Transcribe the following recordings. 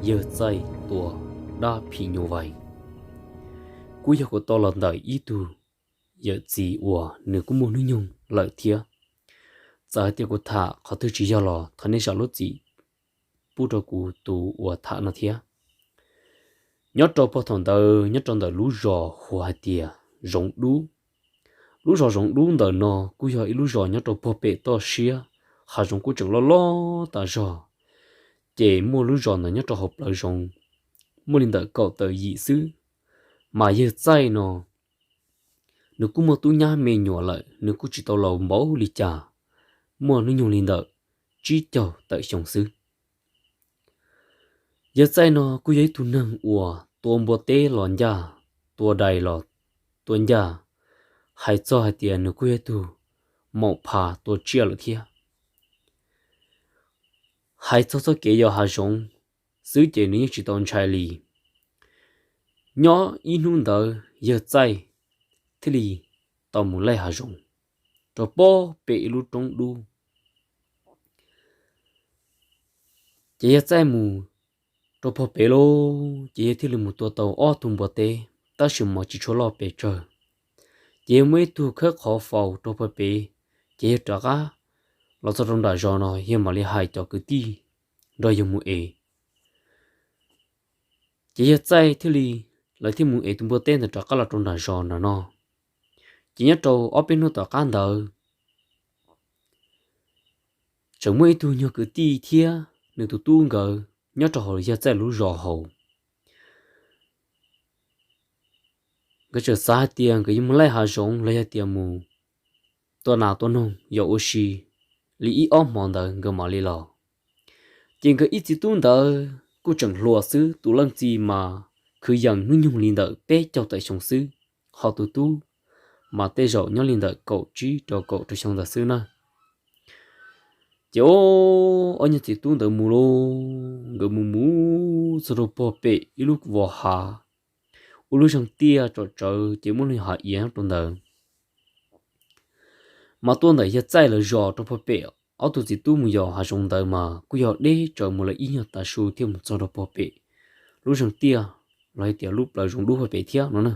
yawg Txaij tua dab phim nyuj vais. Kuj yog kuv tau los ntawm ib tug yawm txiv uas nws kuj muaj hnub nyoog lawm thiab. Txawm hais tias kuv tham qhov twg tsis yog los thov nej zam lub txim pub rau kuv tus uas tham no thiab. Nyob rau puag thaum ntawd nyob rau ntawm lub zos hu hais tias Zoov Dub. Lub zos Zoov Dub ntawm no kuj yog ib lub zos nyob rau puag pem toj siab, hav zoov kuj tseem loj loj tas zog. Ces muaj lub zos ntawd nyob rau hauv plawv zoov, muaj li ntawm kaum tawm yim xwb. Mas yawg Txaij no nws kuj muaj tub nyab me nyuam lawm, nws kuj tsis tau laus npaum li cas, muaj hnub nyoog li ntawm tsib caug tawm xyoo xwb. Yawg Txaij no kuj yog ib tug neeg uas tua npua teb los ncaj, tua dais los tua ncaj, hais txog hais tias nws kuj yog ib tug maum pha tua tsiaj lawm thiab. Hais txog txoj kev yos hav zoov xwb ces nws yeej tsis tau ntshai li. Nyob ib hnub ntawd yawg Txaij thiaj li tau mus laij hav zoov rau puag pem ib lub roob dub. Ces yawg Txaij mus rau puag pem lauj, ces yawg thiaj li mus tua tau ob tug npua teb, tab sis mas tsis tshua loj pes tsawg. Ces yawg muab ib tug khawb qhov faus rau puag pem, ces yawg rov qab los txog rau nram zos no yawg mam li hais cov kwv tij nrog yawg mus ev. Ces yawg Txaij thiaj li, lawv thiaj mus ev tus npua teb ntawd rov qab los rau nram zos nram no. Ces nyob rau ob peb hnub tom qab ntawd tseem muaj ib tug nyuag kwv tij thiab nws tus tub nkawd nyob rau hauv yawg Txaij lub zos hauv. Nkawd tseem xav hais tias nkawd yuav mus laij hav zoov los yog tias mus tua nas tua noog yos ua si li ib ob hmo ntawd nkawd mam li los. Ces nkawd ib txiv tub ntawd kuj tseem hluas xwb, tus leej txiv mas kwv yees hnub nyoog li ntawm peb caug tawm xyoo xwb, ho tus tub mas tej zaum nyob li ntawm kaum tsib rau kaum rau xyoo ntawd xwb na. Ces ob nyuag txiv tub ntawd mus lauj, nkawd mus mus txog rau puag pem ib lub vos hav, ua lub zeeg tiaj tsom tsawv ces muaj lub hav iav nyob rau ntawd. Mas tuaj ntawm yawg Txaij lawv zos rau puag pem, ob tug txiv tub mus yos hav zoov ntawd mas kuj yog deb tsawv mus lawm ib nyuag tav su thiaj mus txog rau puag pem lub zeeg tiaj los hais tias lub plawv zoov dub puag pem thiab no na.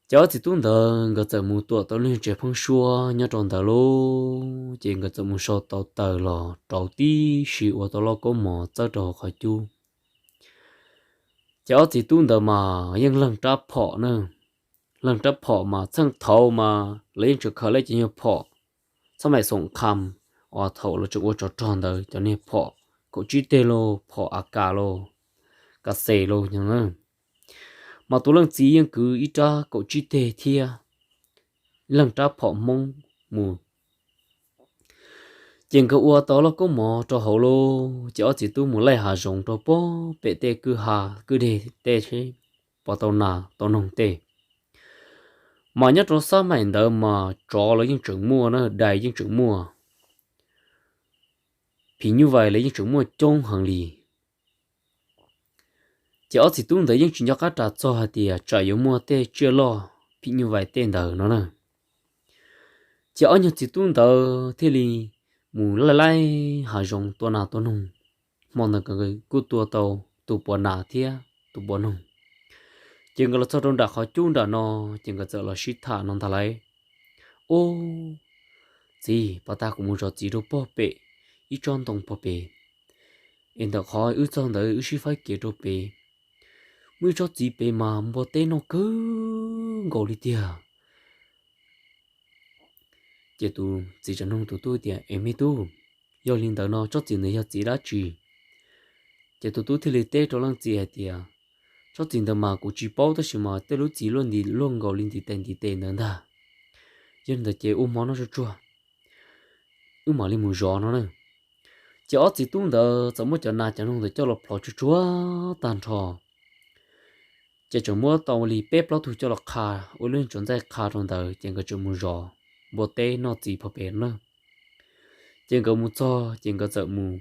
Ces ob txiv tub ntawd nkawd txawm mus tuam tau lub nyuag tsev pheeb suab nyob rau ntawd lauj, ces nkawd txawm mus sau tau taws los rauv tib si ua tau lauj kaub mov txawb rau hauv qhov cub. Ces ob txiv tub ntawd mas yeej leeg rab phom na, leeg rab phom mas txheej thaud mas lawv yeej tseem khaws lawv cov nyuag phom txhob maim xoom kham, uas thaum lawv tseem ua tsov rog ntawd cov niag phom kaum tsib teg lauj, phom a kas lauj, kas xes lauj no na. Mas tus leej txiv yeej kwv ib rab kaum tsib teg thiab leeg rab phom Hmoob mus. Ces nkawd ua tau lauj kaub mov rau hauv lauj, ces ob txiv tub mus laij hav zoov rau puag pem tej kwj ha kwj deg tej seb puas tau nas tau noog tej. Mas nyob rau xab maim ntawd mas tsov los yeej tseem muaj na, dais yeej tseem muaj, phim nyuj vais los yeej tseem muaj coob heev li. Ces ob txiv tub ntawd yeej tsis nco qab ras txog hais tias tsam yuav muaj tej tsiaj loj phim nyuj vais tej ntawd no na. Ces ob nyuag txiv tub ntawd thiaj li mus laij laij hav zoov tua nas tua noog. Hmo ntawd kuj tua tau tus puas nas thiab tus puas noog. Ces nkawd los txog rau nram qhov cub nram no, ces nkawd txawm los sib tham no ntag lauj. Ub, txiv, pas tag kuv mus zov txiv rau puag pem ib tsob ntoo puag pem, es ntawm qhov wb txog ntawd wb sib faib kev rau pem, muaj ib tsob txiv pem mas npua teb noj kawg nkaus li tiag. Ces tus txiv tseem nug tus tub tias, Es me tub, yog li ntawd no tsob txiv ntawd yog txiv dab tsi? Ces tus tub thiaj li teb rau leej txiv hais tias, Tsob txiv ntawd mas kuv tsis paub, tab sis mas tej lub txiv luaj nti luaj nkaus li ntiv tes ntiv tes ntawd ntag. Yog li ntawd ces ua hmo noj tsuag tsuag, wb mam li mus zov no na. Ces ob txiv tub ntawd txawm muab cov nas cov noog ntawd coj los plhov tsuag tsuag tag nrho. Ces tseem muab tau li peb plaub tug coj los qha, ua lub tsuas ntxaij qha rau ntawd, ces nkawd tseem mus zov npua teb noj txiv puag pem na. Ces nkawd mus txog ces nkawd txawm mus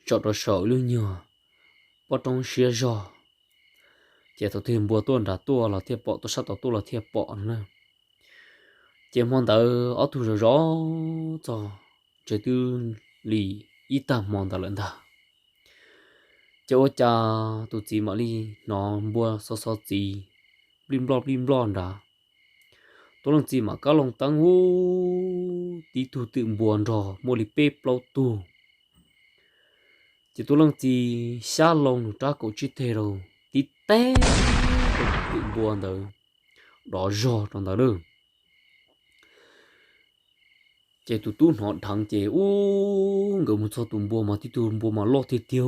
tsom rau saum ib lub nyuag pob roob siab zog. Ces thaum twg npua tuaj nram tuaj los thiaj pom, tuaj sab tod tuaj los thiaj pom no na. Ces hmo ntawd ob tug zov zov txog ntshe twb li ib tag hmo ntawd lawm ntag. Ces ua cas tus txiv mam li hnov npua xov xov txiv, plij nploj plij nploj nrad. Tus leej txiv mam kab loo teeb ub, tib tug twm npua nrog muaj li peb plaub tug. Ces tus leej txiv xyab loo nws rab kaum tsib teg rau, tib teg rau tus twm npua ntawd, dov zog rau ntawd lawm. Ces tus tub hnov dheev ces ub, nkawd mus txog tus npua mas tib tug npua mas loj tiag tiag.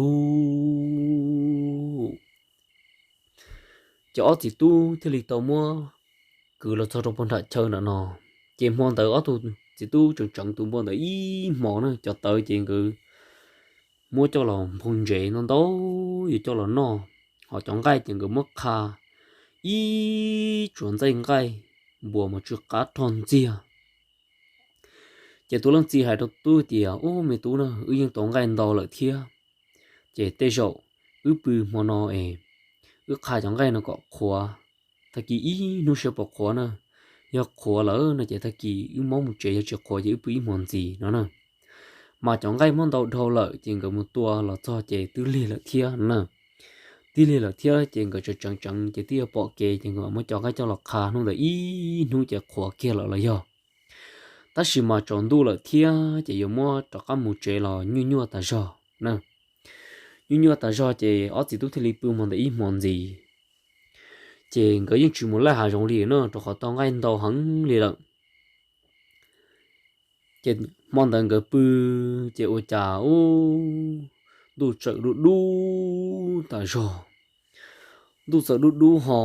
Ces ob txiv tub thiaj li tau muab kwv los txog rau pog nram chaw nram no. Ces hmo ntawd ob tug txiv tub tseem tseev tus npua ntawd ib hmo na, cov tawv ces nkawd muab coj los nphoo ntsev ntau ntau yuav coj los noj, ho cov nqaij ces nkawd muab qha ib tsuas ntxaij nqaij npua mas tsw qab rog ntxiag. Ces tus leej txiv hais rau tub tias, ub, me tub na, wb yeej tau nqaij ntau lawm thiab, ces tej zaum wb pw hmo no es wb qha cov nqaij no kom qhuav, tag kis ib hnub seb puas qhuav na. Yog qhuav lawm no ces tag kis wb maub mus tsev, yog tsis qhuav ces wb pw ib hmo ntxiv no na. Mas cov nqaij muab ntau dhau lawm ces nkawd mus tua los txog ces twb lig lawm thiab no na. Twb lig lawm thiab ces nkawd tseem tseev tseev ces twb yuav pom kev ces nkawd muab cov nqaij coj los qha hnub ntawd ib hnub ces qhuav kiag lawm los yog. Tab sis mas tsaus ntuj lawm thiab ces yuav muab rov qab mus tsev los nyuaj nyuaj tas zog na. Nyuaj nyuaj tas zog ces ob txiv tub thiaj li pw hmo ntawd ib hmo ntxiv. Ces nkawd yeej tsis mus laij hav zoov li na, rau qhov tau nqaij ntau heev li lawm. Ces hmo ntawd nkawd pw, ces ua cas ub, ntuj txawm dub dub tas zog. Ntuj txawm dub dub ho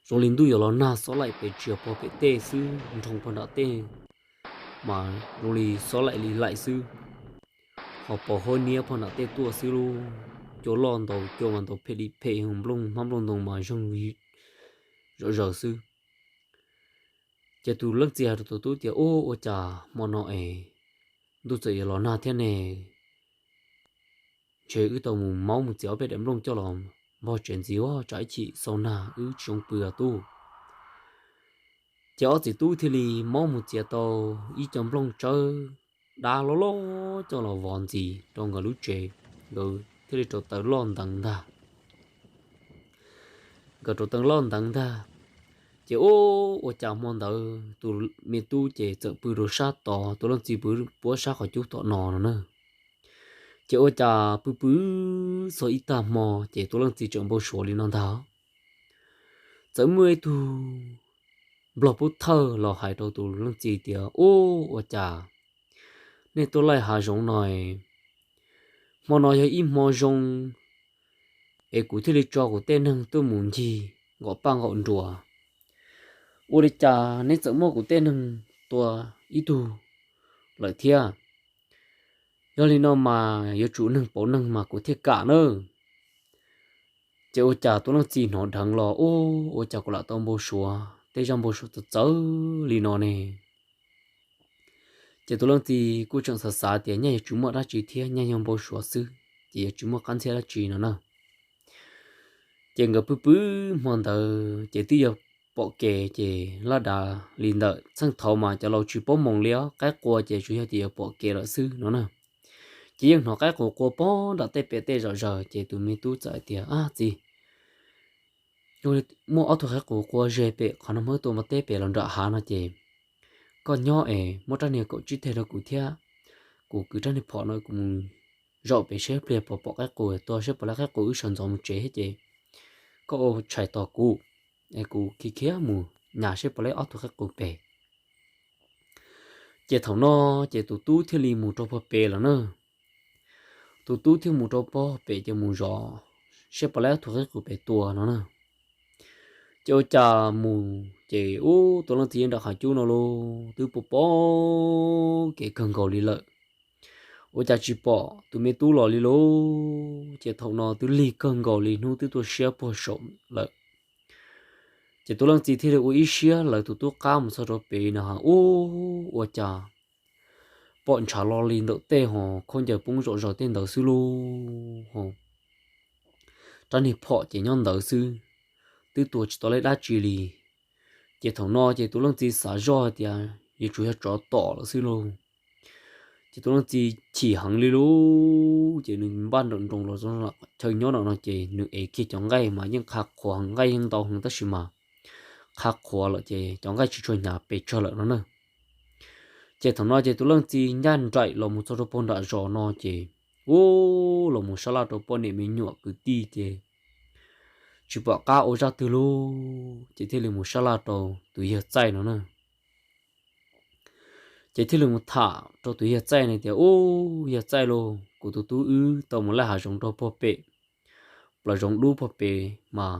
zoo li ntuj yuav los nag, xob laim pes tsis pog pem tej xwb, nroo pog nram tej mas zoo li xob laim li laim xwb. Ho pos huab niab pog nram tej tuaj xwb lauj, cua loj ntaus cua mas ntaus phem li phem, nplooj hmab nplooj ntoo mas zeeg zom zaws xwb. Ces tus leej txiv hais rau tus tub tias, ub, ua cas hmo no es ntuj txawm yuav los nag thiab ne? Ntshe wb tau mus maub mus txiav ob peb daim nplooj coj los npog tsev ntxiv, tsam ib chim xau nag wb tsis zoo pw os tub. Ces ob txiv tub thiaj li maub mus txiav tau ib co nplooj tsawb dab loj loj coj los vov ntxiv rau nkawd lub tsev, nkawd thiaj li rauv taws loj nteev ntag. Nkawd rauv taws loj nteev ntag, ces ub, ua cas hmo ntawd tus me tub ces txawm pw rau sab tod, tus leej txiv pw puab sab qhov cub tom no no na. Ces ua cas pw pw txog ib tag hmo ces tus leej txiv tseem npau suav li no ntag. Txawm muaj ib tug nplog pub thawj los hais rau tus leej txiv tias, ub, ua cas nej tuaj laij hav zoov no, hmo no yog ib hmo zoo es kuv thiaj li tso kuv tej neeg tuaj mus ncig nqaum paj nqaum nruas. Ua li cas neb txawm muab kuv tej neeg tua ib tug lawm thiab? Yog li no mas yuav tsum neeg pauv neeg mas kuv thiaj kam nawb. Ces ua cas tus leej txiv hnov dheev los, ub, ua cas kuv lam tau npau suav tej zaj npau suav txawv txawv li no ne? Ces tus leej txiv kuj tseem xav xav tias nyaj yuav tsis muaj dab tsi thiab, nyaj yog npau suav xwb, ces yuav tsis muaj qab ntxhiab dab tsi no na. Ces nkawd pw pw hmo ntawd ces twb yog pom kev ces laj dav li ntawm txheej thaud mas cov laus tsis paub moos li os, qaib qua ces tsuas yog tias yuav pom kev lawm xwb no na. Ces yeej hnov qaib qus qua pog nram tej pem tej zom zaws ces tus me tub txawm hais tias, ab txiv, muaj ob tug qaib qus qua ze pem qhov no, Hmoob tua npua teb pem los nram hav no ces koj nyob es muab rab niag kaum tsib teg rau kuv thiab, kuv kwv rab niag phom no kuv mus zaum pem seb pliag puas pom qaib qus, tua seb puas laib qaib qus wb sawv ntxov mus tsev thiab ces koj ua tshais tos kuv es kuv khiav khiav mus nyas seb puas laib ob tug qaib qus pem. Ces thaum no ces tus tub thiaj li mus rau pog pem lawm na. Tus tub thiaj mus rau pog pem ces mus zov seb puas laib ob tug qaib qus pem tua no na. Ces ua cas mus ces ub, tus leej txiv nyob nram qhov cub no lauj, twb pom pom kev kawg nkaus li lawm. Ua cas tsis pom tus me tub los li lauj. Ces thaum no twb lig kawg nkaus li, hnub twb tuaj siab puag saum lawm. Ces tus leej txiv thiaj li ua ib siab lawv tus tub qab mus txog rau pem no, ub, ua cas pom ntshav lo li ntawm tej ho khaub ncaws poob zom zaws tej ntawd xwb lauj, ho rab niag phom ces nyob ntawd xwb, twb tua tsis tau laib dab tsi li. Ces thaum no ces tus leej txiv xav zoj hais tias yuav tsum yog tsov tom lawm xwb lauj. Ces tus leej txiv chim heev li lub, ces nws npaj nroos nroos los chaw nyob no no ces nws ev kiag cov nqaij mas yeej qha qhuav heev, nqaij yeej ntau heev tab sis mas qha qhuav lawm ces cov nqaij tsis tshua hnyav pes tsawg lawm no na. Ces thaum no ces tus leej txiv ncaj nraim los mus txog rau puag nram zos no ces, ub, los mus sab laj rau poj niam me nyuam kwv tij ces tsis pom qab ua zaj twg lub, ces thiaj li mus sab laj rau tus yawg Txaij no na. Ces thiaj li mus tham rau tus yawg Txaij no tias, ub, yawg Txaij lauj, kuv tus tub wb tau mus laij hav zoov rau puag pem, plaws zoov dub puag pem mas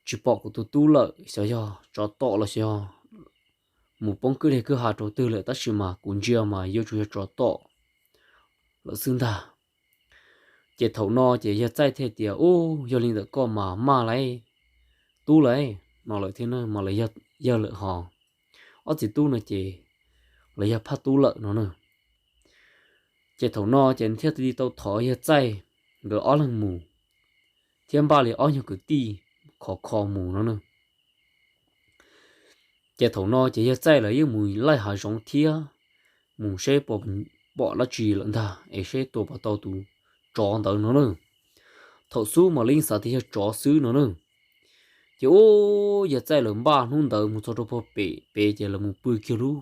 tsis pom kuv tus tub lawm, xyov yog tsov tom los xyov mus poob kwj deg kwj ha rau twg lawm tab sis mas kuv ntsia mas yuav tsum yog tsov tom lawm xwb ntag. Ces thaum no ces yawg Txaij thiaj tias, ub, yog li ntawm koj mas maj lauj, tub lauj, no lawm thiab na, mas lawv yawg lawm hos, ob txiv tub no ces lawv yog phaj tub lawm no na. Ces thaum no ces thiaj li tau thov yawg Txaij nkawd ob leeg mus, thiab npaj li ob nyuag kwv tij khov kho mus no na. Ces thaum no ces yawg Txaij lawv yeej mus laij hav zoov thiab, mus seb puas pom dab tsi lawm ntag es seb tua puas tau tus tsov ntawd no na. Thaum xub mam li xav tias yog tsov xwb no na. Ces ub, yawg Txaij lawv npaj hnub ntawd mus txog rau puag pem pem ces lawv mus pw kiag lub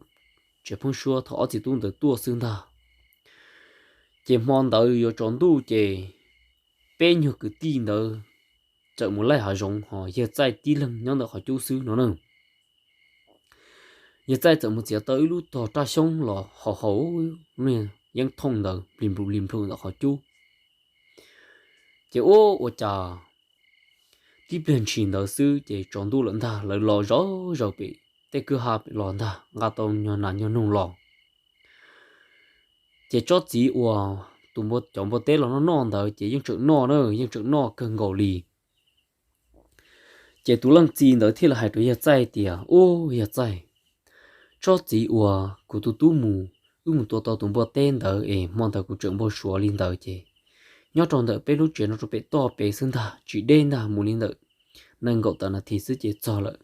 tsev pheeb suab thaum ob txiv tub ntawd tuaj xwb ntag. Ces hmo ntawd yuav tsaus ntuj ces peb nyuag kwv tij ntawd txawm mus laij hav zoov hos yawg Txaij tib leeg nyob ntawm qhov cub xwb no na. Yawg Txaij txawm mus txiav tau ib lub tog raj xyoob los haus haus yeeb thooj ntawd plis nplus plis nplus ntawm qhov cub. Ces ub, ua cas tib pliag ntshis ntawd xwb ces tsaus ntuj lawm ntag, lawv los zov zaws pem tej kwj ha pem los ntag, nqa tau nyuag nas nyuag noog los. Ces tsob txiv uas tus, cov npua teb los noj noj ntawd ces yeej tseem noj na, yeej tseem noj kawg nkaus li. Ces tus leej txiv ntawd thiaj li hais rau yawg Txaij tias, ub, yawg Txaij, tsob txiv uas kuv tus tub mus, wb mus tua tau tus npua teb ntawd es hmo ntawd kuv tseem npau suav li ntawd ces nyob rau ntawm peb lub tsev no rau pem toj pem xwb ntag, tsis deb ntag, mus li ntawm nees nkaum tawm nas this xwb ces txog lawm.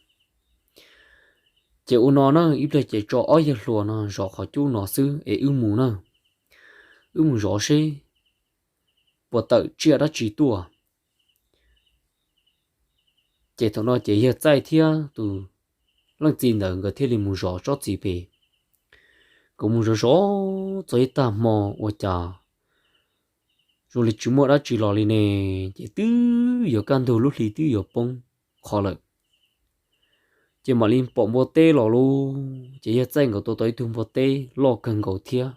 Ces ua no na, ib pliag ces tso ob yawg hluas no zov qhov cub no xwb es wb mus na, wb mus zov seb puas tawm tsiaj dab tsi tuaj. Ces thaum no ces yawg Txaij thiab tus leej txiv ntawd nkawd thiaj li mus zov tsob txiv pem. Nkawd mus zov zov txog ib tag hmo ua cas zoo li tsis muaj dab tsi los li ne, ces twb yuav kaj ntug, lub hli twb yuav poob qho lawm. Ces mam li pom npua teb los lauj, ces yawg Txaij nkawd tua tau ib tug npua teb loj kawg nkaus thiab.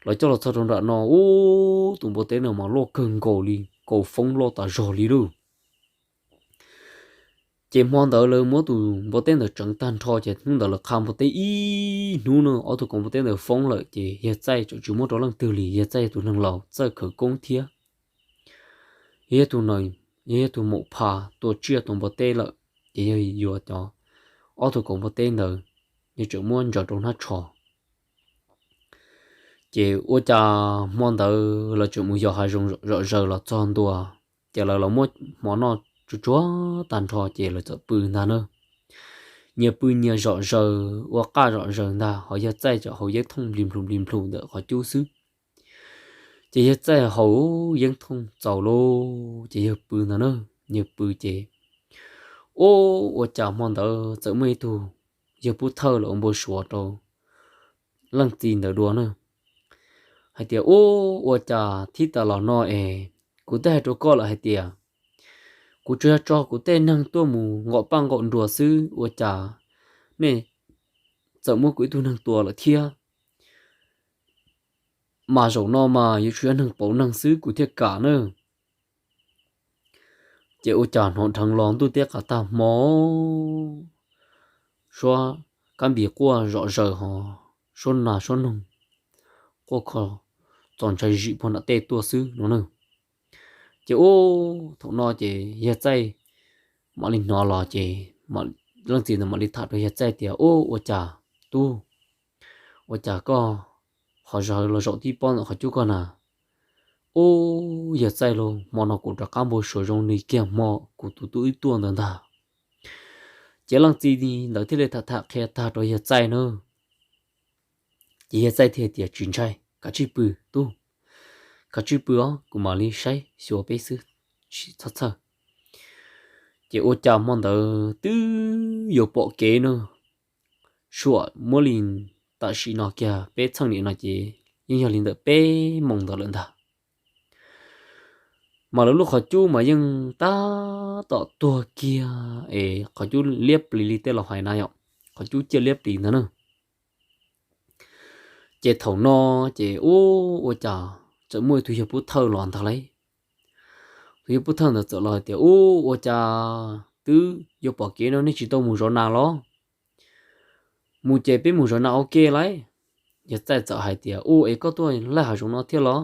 Lawv coj los txog rau nram no, ub, tus npua teb no mas loj kawg nkaus li, kaus foob loj tas zog li lauj. Ces hmo ntawd lawv muab tus npua teb ntawd tseev tag nrho ces hnub ntawd lawv qha npua teb ib hnub no, ob tug kaus npua teb ntawd foob lawm ces yawg Txaij txawm tsis muab rau leej twg li, yawg Txaij yog tus neeg laus txawj khawv koob thiab yog tus na, yog tus maum pha tua tsiaj tua npua teb lawm, ces yawg yuav cov ob tug kaus npua teb ntawd, yawg tseem muab ntsaws rau hnab tsho. Ces ua cas hmo ntawd lawv tseem mus yos hav zoov zom zaws los txog ntua, ces lawv los muab hmo noj tsuag tsuag tag nrho ces lawv txawm pw ntag na. Nyias pw nyias zom zaws ua qaj zom zaws ntag, ho yawg Txaij tseem haus yeeb thooj nplis nplus nplis nplus ntawm qhov cub xwb. Ces yawg Txaij haus yeeb thooj txaus lauj, ces yawg pw ntag na. Yawg pw ces, ub, ua cas hmo ntawd txawm muaj ib tug yawg pub thawj los ua npau suav rau leej txiv ntawd dua na, hais tias, ub, ua cas thib tas los no es kuv twb hais rau koj lawm hais tias kuv tsuas yog tso kuv tej neeg tuaj mus nqaum paj nqaum nruas xwb, ua cas nej txawm muab kuv ib tug neeg tua lawm thiab? Mas zaum no mas yuav tsum yog neeg pauv neeg xwb kuv thiaj kam na. Ces ua cas hnov dheev los ntuj teb qas tag hmo, suab kab npis quaj zom zaws hos suab nas suab noog quaj kho txaus ntshai zim puag nram tej tuaj xwb no na. Ces ub, thaum no ces yawg Txaij mam li hnov los ces leej txiv ntawd mam li tham rau yawg Txaij tias, ub, ua cas tub, ua cas koj ho zawv los zaum tib pob ntawm qhov cub koj na? Ub, yawg Txaij lauj, hmo no kuv rov qab npau suav zoo li kiag hmo kuv tus tub wb tuaj ntawd ntag. Ces leej txiv ntawd thiaj li tham tham qhia tag rau yawg Txaij na. Ces Yawg Txaij thiaj tias, Tsis ntshai, kav tsij pw tub, kav tsij pw os, kuv mam li saib xyuas peb xwb, tsis txhob txhawj. Ces ua cas hmo ntawd twb yuav pom kev no, suam muab li tam sim no kiag peb txheej niam no ces yeej yog li ntawm peb moos ntawd lawm ntag. Mas lawv lub qhov cub mas yeej tab tom tuag kiag es qhov cub liab plis li tej laus hais na yom, qhov cub ciaj liab plis ntag na. Ces thaum no ces ua, ua cas txawm muaj tus yawg pub thawj los ntag lauj. Tus yawg pub thawj ntawd txawm los hais tias, Ub, ua cas twb yuav pom kev no nej tsis tau mus zov nas los? Mus ces peb mus zov nas ua ke lauj. Yawg Txaij txawm hais tias, Ub, es koj tuaj laij hav zoov no thiab los?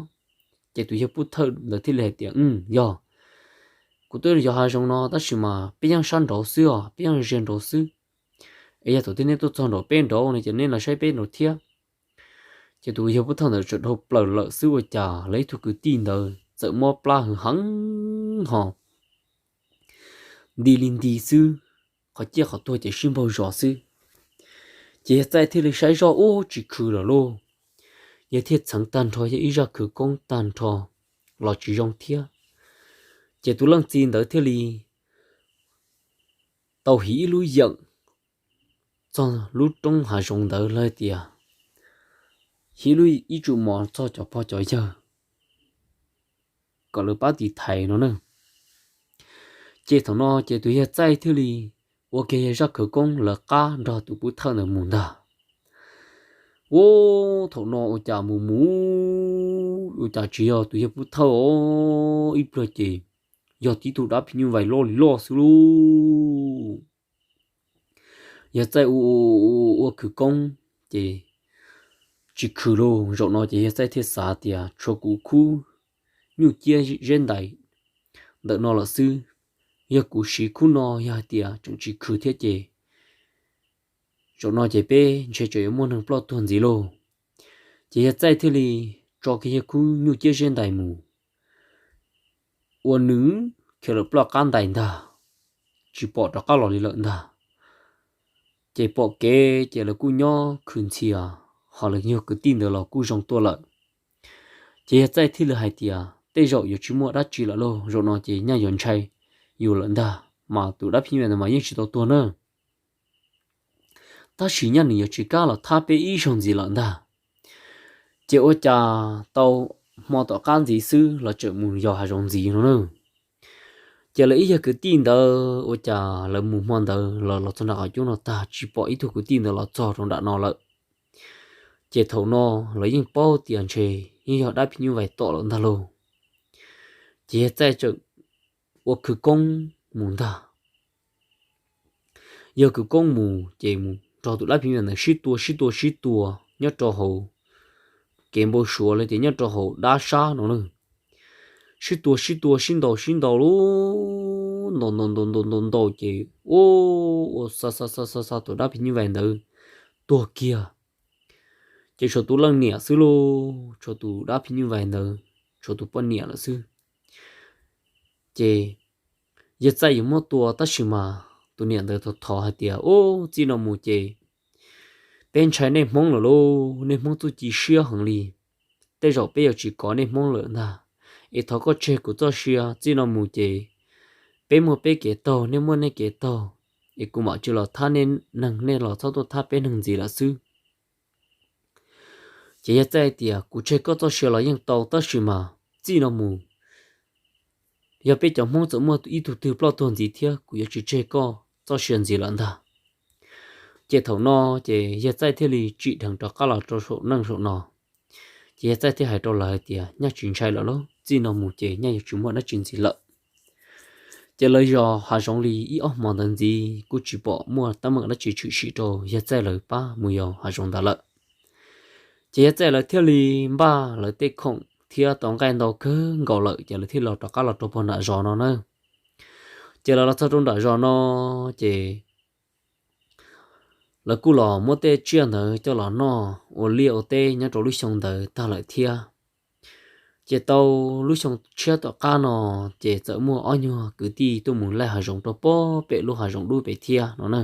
Ces tus yawg pub thawj ntawd thiaj li hais tias, Yog, kuv tuaj zov hav zoov no tab sis mas peb yeej sab nraud xwb os, peb yeej ziag nraud xwb. Es yog thaum twg nej tuaj txog nraum peb nraud no ces nej los saib peb nraud thiab. Ces tus yawg pub thawj ntawd txawm dhau plaws lawm xwb ua cas lawv ib tug kwv tij ntawd txawm mob plab hwv heev ho nti li nti xwb, qhov ciaj qhov tuag ces sib npaug zos xwb. Ces Yawg Txaij thiaj li saib zoj ub tsis khwv lawm lauj. Yawg thiaj txheev tag nrho yawg ib zaj khawv koob tag nrho los tsis zoo thiab. Ces tus leej txiv ntawd thiaj li tau hiv ib lub yeem txog lub roob hav zoov ntawd lawv tias, hiv ib lub, ib tsum mov txog cov pog cov yawg kom lawv pab tiv thaiv no na. Ces thaum no ces tus Yawg Txaij thiaj li ua kiag yawg zaj khawv koob lawv qab nrog tus pub thawj ntawd mus ntag. Ua, thaum no ua cas mus mus ua cas tsis yog tus yawg pub thawj os, ib pliag ces yog tib tug dab phim nyuj vais loj li loj xwb lauj. Yawg Txaij ua, ua khawv koob ces tsis khwv lauj. Zaum no ces Yawg Txaij thiaj xav tias tshuav kuv khub nyuj ciab zeb ntais ntawm no lawm xwb. Yog kuv siv khub no yog hais tias tseem tsis khwv thiab ces zaum no ces peb ntshe tseem yuav muaj neeg ploj tuag ntxiv lauj. Ces Yawg Txaij thiaj li tso kiag yawg khub nyuj ciab zeb ntais mus, ua nws khiav lawm ploj qab ntais ntag, tsis pom rov qab los li lawm ntag. Ces pom kev ces lawv kuj nyob khwv ntxhias, ho lawv yog kwv tij ntawd los kuj zoo tuaj lawm. Ces Yawg Txaij thiaj li hais tias tej zaum yuav tsis muaj dab tsi lawm lauj, zaum no ces nyaj yuav ntshai yus lawm ntag, mas tus dab phim nyuj vais ntawd mas yeej tsis tau tuag na. Tab sis nyaj nws yuav tsis kam los thab peb ib zaug ntxiv lawm ntag. Ces ua cas tau hmo tom qab ntxiv xwb los tseem mus yos hav zoov ntxiv no na. Ces lawv ib yawg kwv tij ntawd ua cas lawv mus hmo ntawd los los txog nram qhov cub no tag tsis pom ib tug kwv tij ntawd los txog rau nram no lawm. Ces thaum no lawv yeej paub tias ntshe yeej yog dab phim nyuj vais tom lawm ntag lauj. Ces Yawg Txaij tseem ua khawv koob mus ntag. Yawg khawv koob mus ces mus nrog tus dab phim nyuj vais ntawd sib tua sib tua sib tua nyob rau hauv kev npau suav los tias nyob rau hauv dab sab no na. Sib tua sib tua sib ntaus sib ntaus lub ntaus ntaus ntaus ntaus ntaus ntaus ces ua, ua xa xa xa xa xa tus dab phim nyuj vais ntawd tuag kiag. Ces tshuav tus leej niam xwb lauj, tshuav tus dab phim nyuj vais ntawd, tshuav tus poj niam lawm xwb. Ces Yawg Txaij yuav muab tua tab sis mas tus niam ntawd thov thov hais tias, Ub, txij no mus ces peb ntshai nej Hmoob lawm lauj, nej Hmoob txuj ci siab heev li. Tej zaum peb yuav tsis kov nej Hmoob lawm ntag. Es thov koj tseg kuv txoj sia, txij no mus ces peb muaj peb kev taug, nej muaj nej kev taug, es kuv mam tsis los thab nej neeg, nej los txhob tuaj thab peb neeg ntxiv lawm xwb. Ces Yawg Txaij tias, Kuv tseg koj txoj sia los yeej tau, tab sis mas txij no mus yog peb cov Hmoob txawm muaj ib tug twg ploj tuag ntxiv thiab kuv yuav tsis tseg koj txoj sia ntxiv lawm ntag. Ces thaum no ces Yawg Txaij thiaj li tsim dheev rov qab los rau saum neej saum no. Ces Yawg Txaij thiaj hais rau lawv hais tias, Nyaj tsis ntshai lawm lauj, txij no mus ces nyaj yuav tsis muaj dab tsi ntxiv lawm. Ces lawv yos hav zoov li ib ob hmo ntawd ntxiv kuj tsis pom muaj teeb meem dab tsi tshwm sim rau Yawg Txaij lawv pab mus yos hav zoov ntawd lawm. Ces Yawg Txaij lawv thiaj li npaj lawv tej khoom thiab tau nqaij ntau kawg nkaus lawm ces lawv thiaj los rov qab los rau puag nram zos no na. Ces lawv los txog rau nram zos no ces lawv kuj los muab tej tsiaj ntawd coj los noj ua liaj ua teb nyob rau lub xyoo ntawd tag lawm thiab. Ces tau lub xyoo tshiab tom qab no ces txawm muaj ob nyuag kwv tij tuaj mus laij hav zoov rau puag pem lub hav zoov dub pem thiab no na.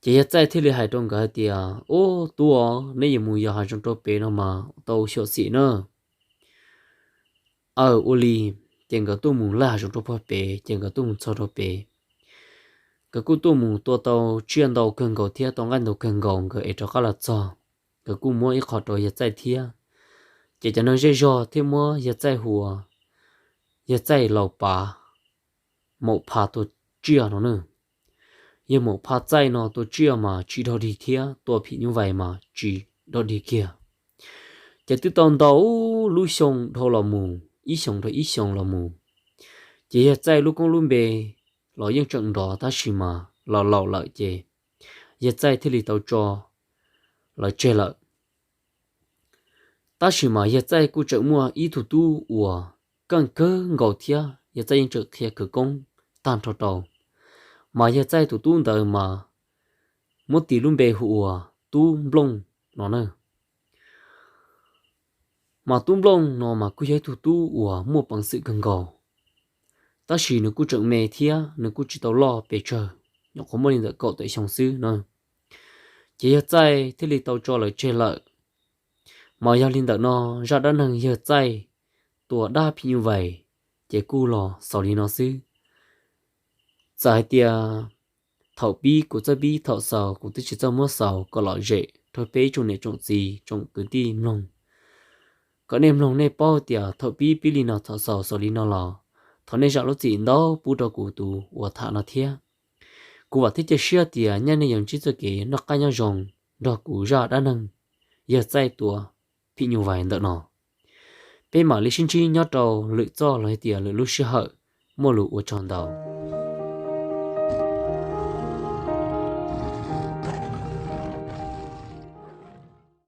Ces yawg Txaij thiaj li hais rau nkawd hais tias, Ub, tub, neb yuav mus yos hav zoov rau pem no mas tau xyuam xim na. Aw, ua li. Ces nkawd tuaj mus laj hav zoov rau pem, ces nkawd tuaj mus txog rau pem. Nkawd kuj tuaj mus tua tau tsiaj ntau kawg nkaus thiab tau nqaij ntau kawg nkaus, nkawd ev rov qab los txog, nkawd kuj muab ib qho rau yawg Txaij thiab. Ces cov neeg zej zog thiaj muab yawg Txaij hu ua yawg Txaij laus pav Maum Pha tua tsiaj no na. Yawg Maum Pha Txaij no tua tsiaj mas tsis dog dig thiab tua phim nyuj vais mas tsis dog dig kiag. Ces twb tau ntau lub xyoo dhau los mus, ib xyoos dhau ib xyoos los mus, ces yawg Txaij lub koob lub npe los yeej tseem nrov, tab sis mas los laus lawm ces yawg Txaij thiaj li tau tso lawv tseg lawm. Tab sis mas yawg Txaij kuj tseem muaj ib tug tub uas keej kawg nkaus thiab yawg Txaij yeej tseem qhia khawv koob tag nrho rau. Mas yawg Txaij tus tub ntawd mas muab tis lub npe hu ua Tub Nplooj no na. Mas Tub Nplooj no mas kuj yog ib tug tub uas muaj peev xwm kawg nkaus, tab sis nws kuj tseem me thiab nws kuj tsis tau loj pes tsawg, nyuam qhuav muaj li ntawm kaum tawm xyoo xwb na. Ces yawg Txaij thiaj li tau tso lawv tseg lawm. Mas yog li ntawm no, zaj dab neeg yawg Txaij tua dab phim nyuj vais ces kuj los xaus li no xwb. Txawm hais tias thaum pib kuv txawj pib thaum xaus kuv twb tsis txawj muab xaus kom lom zem rau peb tsoom niam tsoom txiv tsoom kwv tij mloog, kom nej mloog nej paub tias thaum pib pib li no thaum xaus xaus li no los thov nej zam lub txim ntau pub rau kuv tus uas tham no thiab. Kuv vam thiab cia siab tias nej yuav ntsib txoj kev noj qab nyob zoo nrog kuv zaj dab neeg yawg Txaij tua phim nyuj vais ntawm no. Peb mam li sib ntsib nyob rau lwm txoj los hais tias lwm lub sij hawm. Muaj lus ua tsaug ntau.